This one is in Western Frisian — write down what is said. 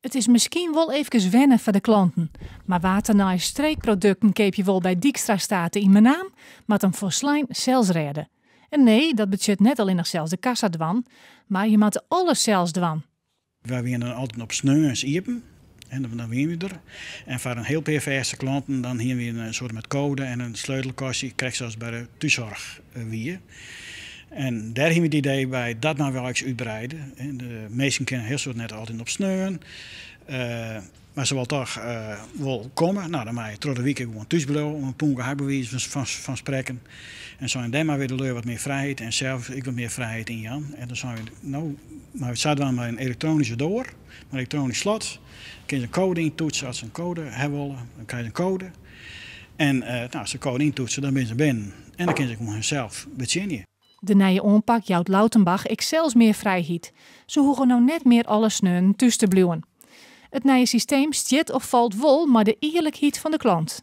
It is miskien wol efkes wenne foar de klanten, mar wa't tenei streekprodukten keapje wol by Dykstra State yn Menaam, moat him folslein sels rêde. En nee, dat betsjut net allinnich sels de kassa dwaan, mar je moatte alles sels dwaan. Wy wiene altyd op sneons iepen en dan wiene we der. En foar in hiel pear fêste klanten dan hiene we in soarte met code en in sleutelkastje, krekt sa as by de thússoarch wie. En dêr hiene we it idee by, dat moatte we eins útbreide. De minsken kinne hiel soad net altyd op sneon. Mar se wol toch wol komme. No, dan mei je troch de wike gewoan thús bliuwe om in pûnke hak by wize fan sprekken. En sein dêr mei wy de lju wat mear frijheid en sels ek wat mear frijheid yn jaan. En dan seinen we, no moatte we it sa dwaan mei in elektronyske doar, mei in elektronysk slot. Kinne se in koade yntoetse as se in koade hawwe wolle, dan krije se in koade. En no, as se de koade yntoetse, dan binne se binnen. En dan kinne se gewoan harsels betsjinje. De nije oanpak jout Lautenbach ek sels mear frijheid. Se hoege no net mear alle sneonen thús te bliuwen. It nije systeem stiet of falt wol mei de earlikheid fan de klant.